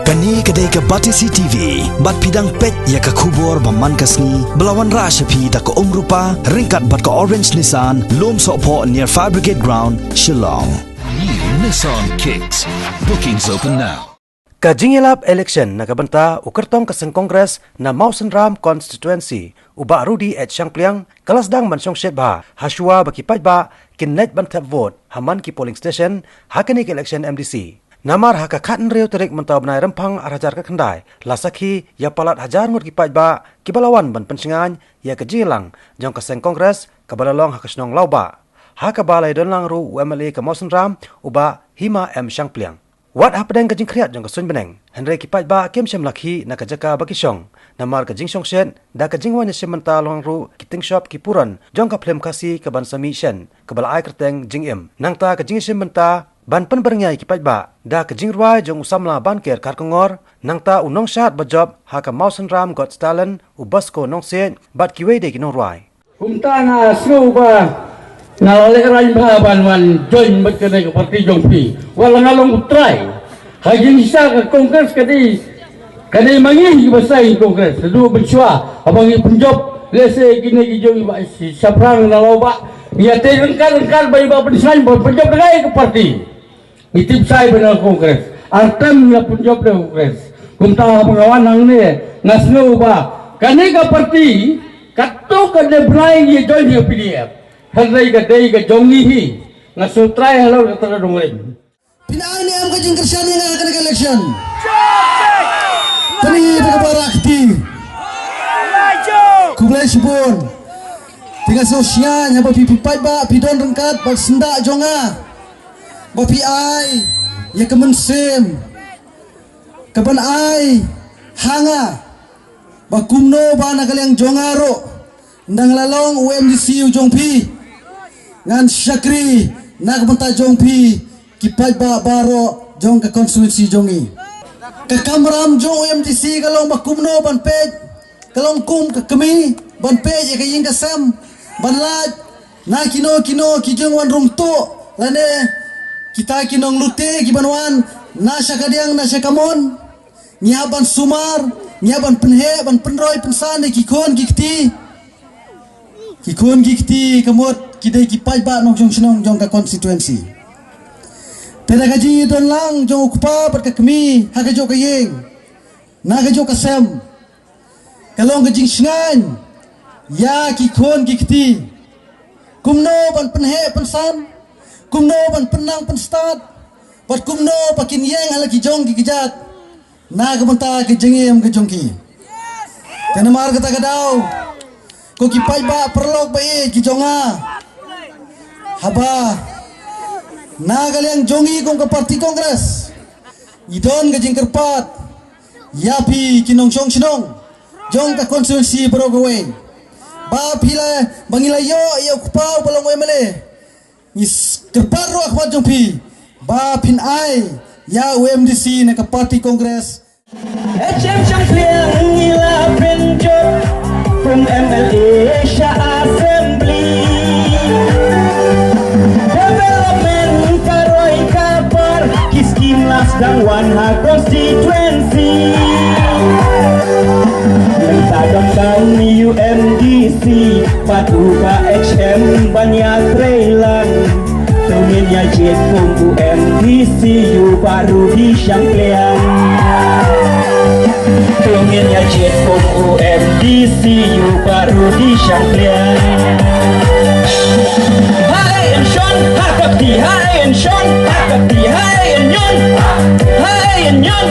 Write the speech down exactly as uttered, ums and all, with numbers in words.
Kane ka dei ka Batesi T V, bad phi dang peit ïa ka khubor ba man ka sngi, ba la wanrah sha phi da ka Umrupa, ryngkat bad ka Orange Nissan, Lumsohphoh near Fire Brigade Ground, Shillong. New Nissan Kicks. Bookings open now. Ka jingïalap election na ka bynta u kyrtong ka seng Congress na Mawsynram constituency, u Bah Rudy H Shangpliang, ka la sdang ban shong shet bha, ha shuwa ba ki paidbah kin leit ban thep vote ha man ki polling station ha kane ka election M D C. Namar ha ka khathynriew tarik mynta u bnai Rymphang arhajar khatkhyndai, la sakhi ïa palat hajar ngut ki paidbah kiba la wan ban pynshngaiñ ïa ka jingïalang jong ka seng Congress kaba la long ha ka shnong Lawbah, ha kaba la ïadon lang ruh u M L A ka Mawsynram, u Bah Hima M Shangpliang. Wat hapdeng ka jingkhriat jong ka suiñ bneng, hynrei ki paidbah kim shym la khih na ka jaka ba ki shong, namar ka jingshong shet da ka jingwan ïashim bynta lang ruh ki tyngshop ki puron jong ka phlim Khasi kaban sa mih shen, kaba la ai kyrteng Jingim. Nangta ka jingïashim bynta ban pynbyrngia ïa ki paidbah da ka jingrwai jong u samla Banker Kharkongor, nangta u nongshad ba jop ha ka Mawsynram Got Talent, u Bosco Nongsiej, bad kiwei de ki nongrwai. Kumta nga sngew ba nga la lehraiñ bha ban wan join bad kane ka party jong phi. Wat la nga long u trai. Ha jingshisha ka Congress ka dei, ka dei ma ngi kiba seng Congress. Naduh mynshuwa haba ngi pynjop, lehse kine ki jong ngi ba shaphrang na Lawbah, ngi ïatei ryngkat ryngkat ba ngi ba pynshngaiñ ba pynjop da ngi ka party. Ngi tip shai ba na Congress. Ar term ngi la pynjop da Congress. Kumta haba nga wan hangne, nga sngew ba kane ka party, katto katne bnai ngi join ïa P D F. Hynrei ka dei ka jong ngi hi. Nga sngewtrai halor kata ka dongrim. Phin ai ne em ka jingkyrshan ïa nga ha kane ka election? Kane hi ka para kti. Khublei shibun. Te nga sngewsngaiñ haba phi, phi paidbah phi don ryngkat bad syndah jong nga, ba phi ai ïa ka mynsiem kaban ai ha nga, ba kumno ba na ka liang jong nga ruh, ynda nga la long u M D C u jong phi, ngan shakri na ka bynta jong phi, ki paidbah baroh jong ka constituency jong ngi. Ka kamram jong u M D C ka long ba kumno ban peit, ka long kum ka kmie, ban peit ïa ka ïing ka sem, ban lait na kino kino ki jingwan rung tuh, lane kita ki nonglute kiban wan na sha kadiang na sha kamon. Ngi hap ban sumar, ngi hap ban pynheh, ban pynroi pynsan ïa ki khun ki kti. Ki khun ki kti ka mut ki dei ki paidbah nongshong shnong jong ka constituency. Te da ka jingïadon lang jong u kpa bad ka kmie ha kajuh ka ïing, na kajuh ka sem, ka long ka jingshngaiñ ïa ki khun ki kti. Kumno ban pynheh pynsan, kumno ban pynnang pynstad, bad kumno ba kin ïeng ha la ki jong ki kjat na ka bynta ka jingim ka jong ki. Te namar kata ka daw, ko ki paidbah paralok ba ïeit ki jong nga, haba na ka liang jong ngi kum ka party Congress, ngi don ka jingkyrpad ïa phi ki nongshong shnong jong ka constituency baroh kawei, ba phi la, ba ngi la ïoh ïa u kpa uba long u M L A. Ngi s-, kyrpad ruh ha khmat jong phi ba phin ai ïa u M D C na ka party Congress. H M Shangpliang ngi la pynjop kum M L A sha Assembly. Development ka roi ka par, ki scheme la sdang wan ha constituency. Mynta dang kang U M D C, pat u ka H M ban ïatreilang. To ngin ïa jied kum u M D C u Bah Rudy Shangpliang. To ngin ïa jied kum u M D C u Bah Rudy Shangpliang. Hae yn shon ha ka kti, hae yn shon ha ka kti, hae yn ñion, hae yn ñion.